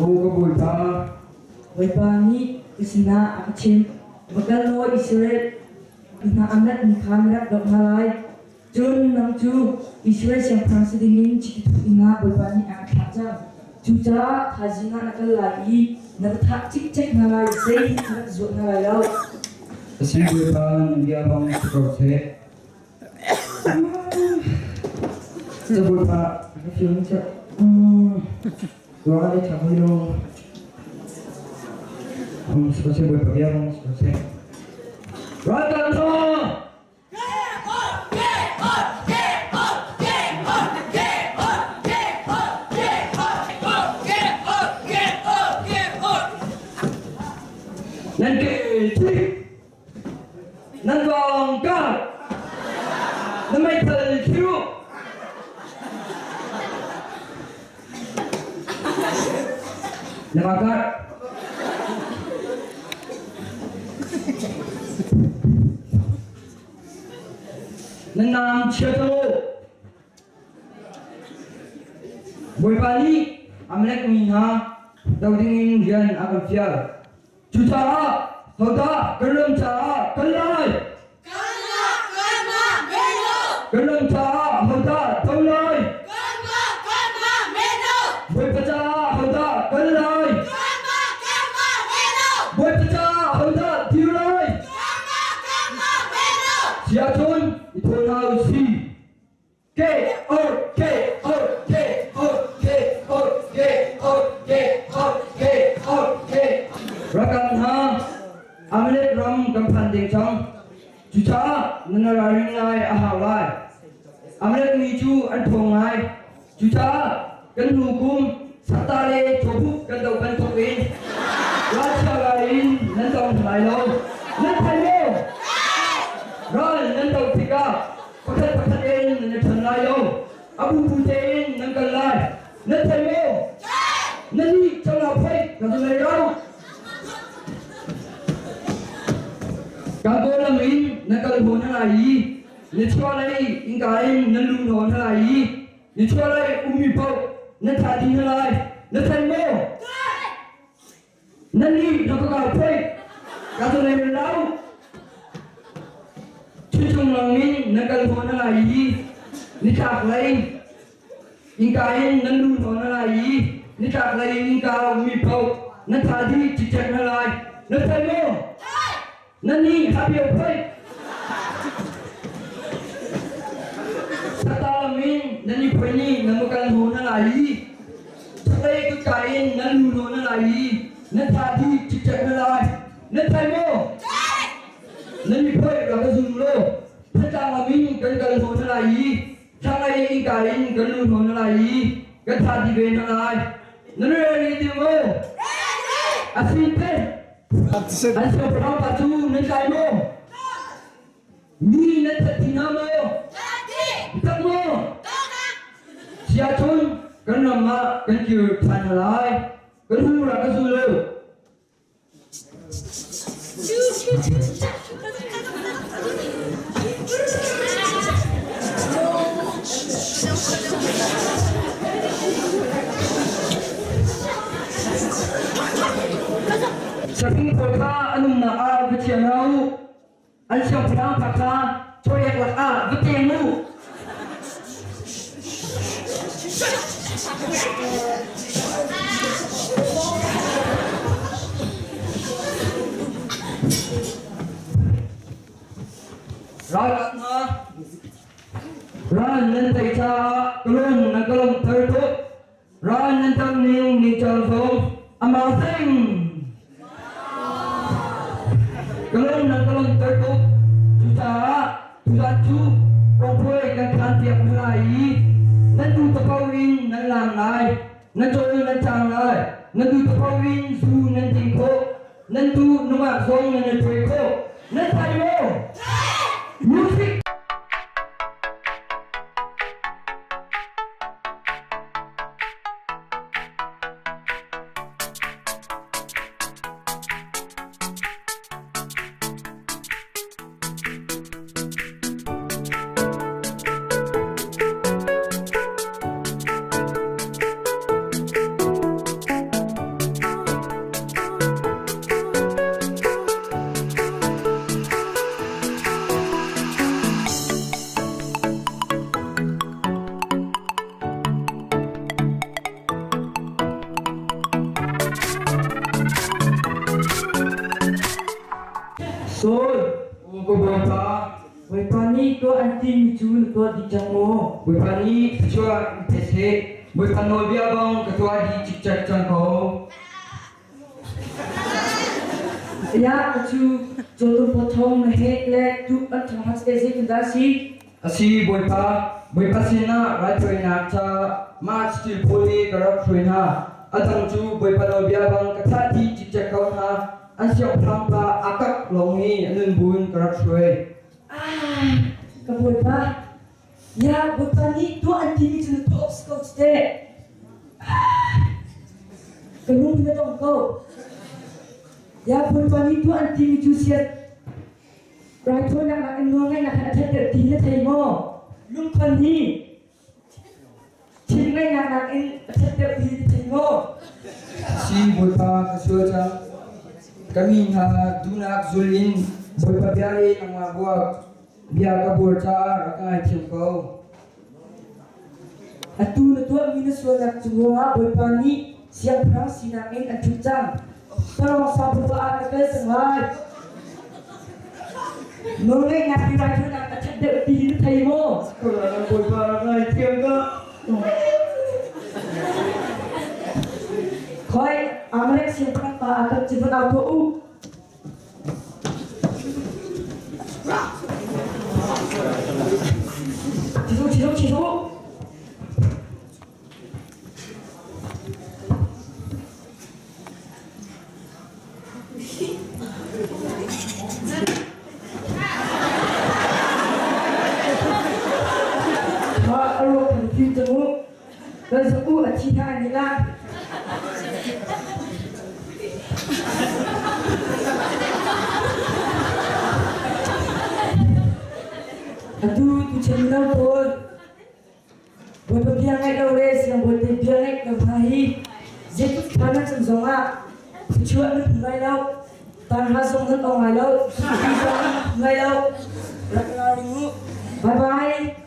Aw ka Bawipa, Bawipa nih ka sinah a ka chimh. Va kal law Israel mi hna a natmi kha na rak doh hna lai. Cun nang cu Israel siangpahrang si dingin chiti thuh dingah Bawipa nih a ka thlah cang. Cucaah thaizing ah na kal lai i na va thah cikcek hna lai, zeihmanh na rak zuah hna lai lo. A si Bawipa, na bia bang si ko seh. Ca Bawipa, ka fiang cak. Ruah le ṭha hoi lo. Si ko seh Bawipa bia bang si ko seh. Ralkap hna! Nan ke thik nan vong kar na meithal thiru na va kar. Na nam chia cang u. Bawipa nih Amalek mi hna do dingin rian a kan fial. Cucaah hodah kan ram caah kan lai? Kan ram caah hodah do lai? Bawipa caah hodah kan lai? Bawipa caah hodah dir lai? Siahcun i thawl hna u sih. K O K O K O K O K O K O K O K. Rakam hna Amalek ram kan phan deng cang. Cucaah nan ralring ngai a hau lai. Amalek mi cu an ṭhawng ngai. Cucaah kan hnu kum Sakta le Cawbuk kan doh bantuk in ralchia ral in nan dong hna lai lo. Nan thei maw? Ral nan doh tikah pakhat pakhat in nan i ṭhen lai lo. A bubu tein nan kal lai. Nan thei maw? Nan nih cangah phoih ka zulei lo. Kankaw lam in na kal hnawn hna lai i nichuahlei innka in nan lu hnawn hna lai i nichuahlei ummi paoh nan thah dih hna lai. Na thei maw? Nannih na ka kau phoih ka zulei lo. Chuchung lawngin nan kal hnawn hna lai i nitlaklei innka in nan lu hnawn hna lai i nitlaklei innka ummi paoh nan thah dih cikcek hna lai. Na thei maw? Nannih hapio phoih. Satalam in nan i phoih ni nan va kal hnawn hna lai i chaklei kutka in nan lu hnawn hna lai i nan thah dih cikcek hna lai. Nan thei maw? Nan i phoih rak ka zum law Thantlang lam in kan kal hnawn hna lai i thlanglei innka in kan lu hnawn hna lai i kan thah dih ve hna lai. Nan rel ti maw? A si te. An siangpahrang pa cu nan tlai maw? Mi nan that ti hna maw? Tak maw? Si ahcun kan ram ah kan kir ṭhan hna lai. Kan hnu rak ka zul lo. Saking pawl kha an umnak ah va chia hna u. An siangpahrang pa kha cawlek lakah va teng u. Ralkap hna, ral nan tei caah ka lung nan ka lawmhter tuk. Ral nan tam ning ningcang zong amah sing. Ka lung nan ka lawmhter tuk. Cucaah tuzan cu kongphuai kan khaan piak hna lai i nan tu tapo in nan lang lai, nan cawl nan cang lai, nan tu tapo in zu nan ding khawh, nan tu nungak zong nan i ṭuai khawh. Nan thai maw? Music. Bawipa nih tuah an timi cu na tuah dih cang maw? Bawipa nih thluachuah in pe seh. Bawipa nawlbia bang ka tuah dih cikcek cang ko. Ya cu cawtum pawthong na hek le tuk an thong hat te zeitindah a si? A si Bawipa, Bawipa sinah raithawinak ca mah stil pawl hi ka rak hruai hna. A dang cu Bawipa nawlbia bang ka thah dih cikcek ko hna. An siangpahrang pa Akak lawng hi a nun buin ka rak hruai. Ah, ka Bawipa, ya Bawipa nih tuah an timi cu na tuah awk si ko cu teh. Ah, ka lung na dong ko. Ya Bawipa nih tuah an timi cu siat Raithawinak nakin nawlngaihnak khan a ṭhatdeuh ti na thei maw? Lungkhon hi thil ngaihnak nakin a ṭhatdeuh ti na thei maw? Si Bawipa ka sual cang. Ka mi hna duhnak zul in Bawipa bia le nangmah buak bia ka buar caah rak ka ngaithiam ko. Atu na tuahmi na sualnak cung ruangah Bawipa nih siangpahrang sinak in an ṭhut cang. Tarong sabupa ah na kal cang lai. Nawlngeihnak hi raithawinak a ṭhat deuh ti hi na thei maw? Bawipa rak ngaithiam ka. Khoi Amalek siangpahrang pa Akab cu van au tuah u. Chisu, chisu, chisu. Kha a ruak kan fim cang u. Kan sak u a thi hna an i lah. Atu tuchan mino pawl Bawipa bia ngaih lo le siangbawi te bia ngaih lo hna hi zeitluk ṭha nan cun zongah thluachuah nan hmu lai lo, tanhra zong nan ong lai lo, sungpi zong nan hmu lai lo. Rak i ralring u. Bye bye.